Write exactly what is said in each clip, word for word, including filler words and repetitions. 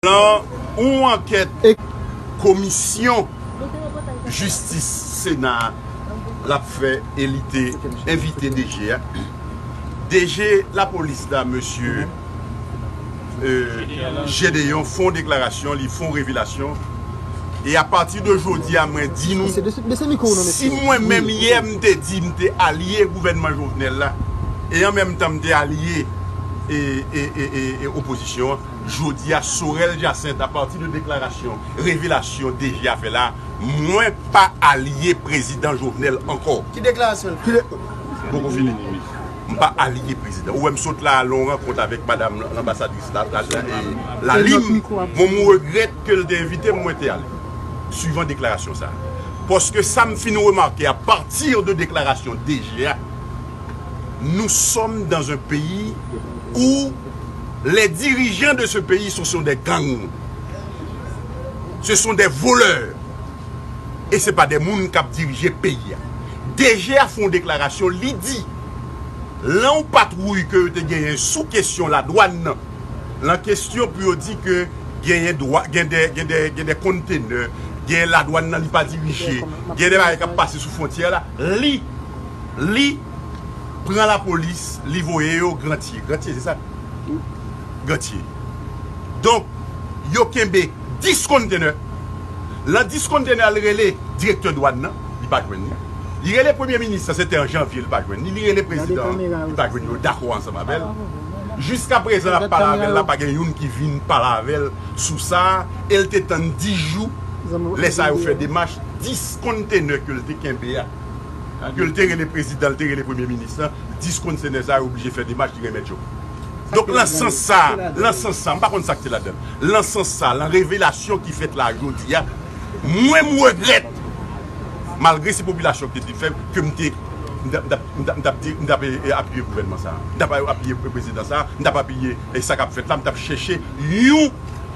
Nan yon ankèt komisyon jistis Sena l ap fè e li te envite D G a. D G lapolis la, mesye, euh, Gédéon, fè yon deklarasyon, li fè yon revelasyon. E apati de jodi a, mwen di nou, si mwen menm yè m te di m te alye gouvènman Jovenel la, e an menm tan m te alye e, e, e, e, e opozisyon an, jodi a, Sorel Jacinthe, apati de deklarasyon, revelasyon D G a fè la, mwen pa alye prezidan Jovenel ankò. Ki deklarasyon l fè? Poko fini. M pa alye prezidan. Ou wè m sot la al nan yon rankont avèk madanm lanbasadris la, la, la, e, Lalim. Bon, m regrèt ke l te envite m, mwen te ale. Swivan deklarasyon sa a. Paske sa m fin remake apati de deklarasyon D G a, nous sommes dans un pays où les dirigeants de ce pays, ce sont des gangs. Ce sont des voleurs. E se pa de moun k ap dirije peyi a. D G a fè yon deklarasyon, li di, lan yon patwouy ke yo te genyen sou kesyon ladwàn nan, lan kesyon pou yo di ke genyen dwa, gen de, gen de, gen de kontenè, gen ladwàn nan li pa dirije, gen de bagay k ap pase sou fwontyè la, li, li pran lapolis, li voye yo Grantye. Grantye, se sa? Grantye. Donk, yo kenbe dis kontenè. Lan dis kontenè, li rele direktè dwàn nan, li pa jwenn li. Li rele premye minis lan, se te an janvye, li pa jwenn li. Li rele prezidan an, li pa jwenn li. Yo dakò ansanm avè l. Jiska prezan, l ap pale avè l la, pa gen youn ki vin pale avè l sou sa. E l te tann dis jou. Lè sa yo fè demach, dis kontenè ke l te kenbe a, ke l te rele prezidan, l te rele premye minis lan, dis kontenè sa yo oblije fè demach, li remèt yo. Donk, lan sans sa, lan sans sa, m pa konn sa k te ladan l. Lan sans sa, lan revelasyon ki fèt la jodi a, mwen, m regrèt, malgre se popilasyon ki te di fè m, ke m te, m t ap, m t ap, m t ap, m t ap, e, e, apiye gouvènman sa a. M t ap apiye prezidan sa a. M t ap apiye, e, sa k ap fèt la. M t ap chèche yon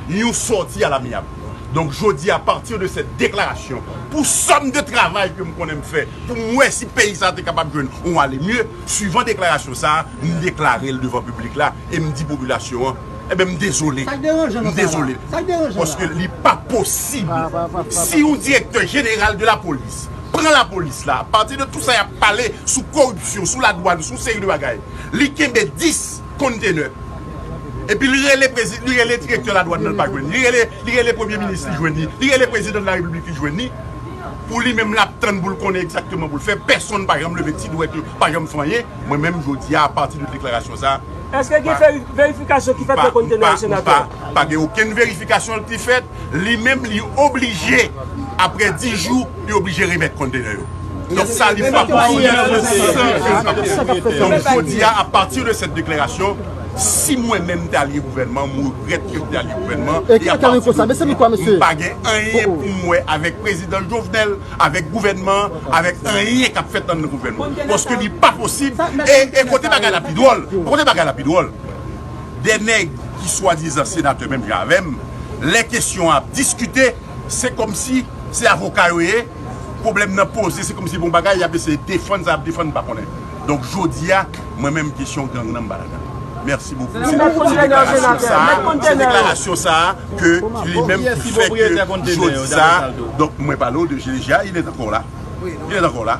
yon sòti alamyab. Donk, jodi a, apati de sèt deklarasyon, pou sòm de travay ke m konnen m fè, pou m wè si peyi sa a te kapab jwenn yon ale mye, swivan deklarasyon sa a, m deklare l devan piblik la, e m di popilasyon an, enben, m dezole. M dezole. Paske li pa posib, si yon direktè jeneral de lapolis pran lapolis la, apati de tout sa y ap pale sou koripsyon, sou ladwàn, sou seri de bagay, li kenbe dis kontenè. Epi li rele prezi-, li rele direktè ladwàn nan, li pa jwenn li. Li rele, li rele premye minis, li jwenn li. Li rele prezidan de la repiblik, li jwenn li. Pou li menm, l ap tann pou l konnen egzakteman pou l fè. Pèsonn pa janm leve ti dwèt yo, pa janm fè anyen. Mwen menm, jodi a, apati de deklarasyon sa a, èske gen veri-, verifikasyon ki fèt nan kontenè yo, senatè? Pa gen okenn verifikasyon ki fèt. Li menm, li oblije, apre dis jou, li oblije remèt kontenè yo. Donk, sa li pa posib. Donk, jodi a, apati de sèt deklarasyon, si mwen menm m te alye gouvènman, m regrèt ke m te alye gouvènman, e apati de, m pa gen anyen pou m wè avèk prezidan Jovenel, avèk gouvènman, avèk anyen k ap fèt anndan gouvènman. Paske li pa posib. E, e kote bagay la pi dwòl, kote bagay la pi dwòl, de nèg ki swadizan senatè menm jan avè m, lè kesyon an ap diskite, se kòmsi se avoka yo ye, pwoblèm nan poze, se kòmsi bon bagay, y ap eseye defann sa y ap defann, m pa konnen. Donk, jodi a, mwen menm, kesyon gang nan, m pa ladan. Mèsi bokou. Se, se deklarasyon sa a, se deklarasyon sa a ke li menm ki fè ke jodi sa a, donk, mwen pale w de G D G A, il est encore là. Il est encore là.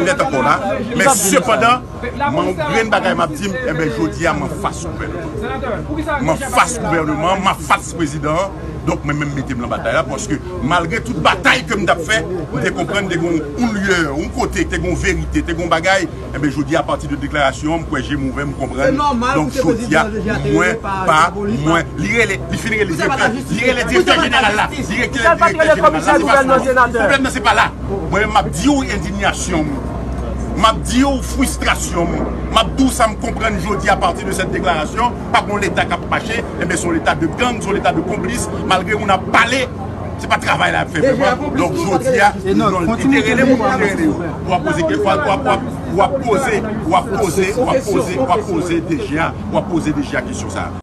Il est encore là. Men sepandan, mwen, yon grenn bagay m ap di m, enben, jodi a, m anfas gouvènman. M anfas gouvènman, m anfas prezidan an. Donk, mwen menm mete m nan batay la, paske malgre tout batay ke m t ap fè, m te konprann te gon yon lyè, yon kote, te gon verite, te gon bagay. Enben, jodi a, apati de deklarasyon an, m kwè je m ouvè, m konprann. Donk, jodi a, mwen pa, mwen, li rele, li fin rele direktè, li rele direktè jeneral la, li rele direktè jeneral la, se pa sa. Pwoblèm nan, se pa la. Mwen menm, m ap di w endinyasyon m. M ap di w fristrasyon m. M ap di w sa m konprann jodi a, apati de sèt deklarasyon, pa gon Leta k ap mache, enben, se yon Leta de gang, se yon Leta de konplis, malgre moun ap pale, se pa travay la y ap fè vrèman. Donk, jodi a, non, li te rele moun, li te rele yo. W ap poze, w ap, w ap, w ap, w ap poze, w ap poze, w ap poze, w ap poze D G a, w ap poze D G a kesyon sa a.